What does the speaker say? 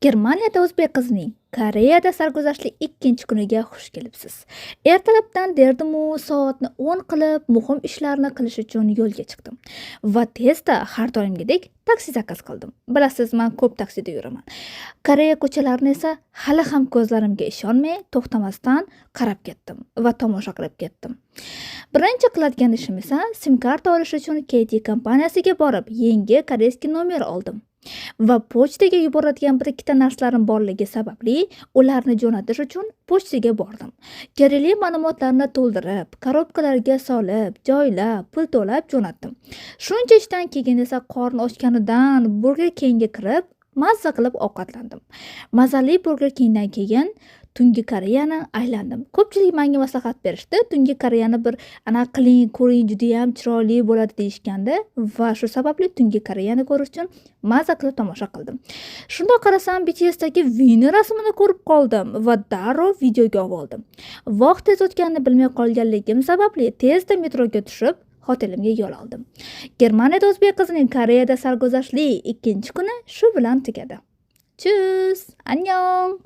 Germaniyada o'zbek qizining Koreyada sarguzashtli ikkinchi kuniga xush kelibsiz. Ertalabdan derdimu soatni 10 qilib, muhim ishlarni qilish uchun yo'lga chiqdim va tezda har doimgidek taksi zakaz qildim. Bilasiz, men ko'p taksida yuraman. Koreya ko'chalarini esa hali ham ko'zlarimga ishonmay, to'xtamasdan qarab ketdim va tomosha qilib ketdim. Birinchi qiladigan ishim esa sim karta olish uchun KT kompaniyasiga borib, yangi корейский nomer oldim. Va pochtaga yuboradigan bir ikkita narsalarim borligi sababli ularni jo'natish uchun pochtaga bordim. Kerakli ma'lumotlarni to'ldirib, korobkalarga solib, joylab, pul to'lab jo'natdim. Shuncha ishdan keyin esa qorni ochganidan Burger Kingga kirib, mazza qilib ovqatlandim. Mazali Burger Kingdan keyin tungi Koreyani aylandim. Ko'pchilik menga maslahat berishdi. Tungi Koreyani bir anaqa qiling, ko'ring, judayam chiroyli bo'ladi deyishgandi va shu sababli tungi Koreyani ko'rish uchun maza qilib tomosha qildim. Shundoq qarasam, BTSdagi Vini rasmini ko'rib qoldim va darrov videoga oldim. Vaqt tez o'tganini bilmay qolganligim sababli tezda metroga tushib, hotelimga yo'l oldim. Germaniyada o'zbek qizining Koreyada sarguzashtli ikkinchi kuni shu bilan tugadi. Tschüss, annyeong.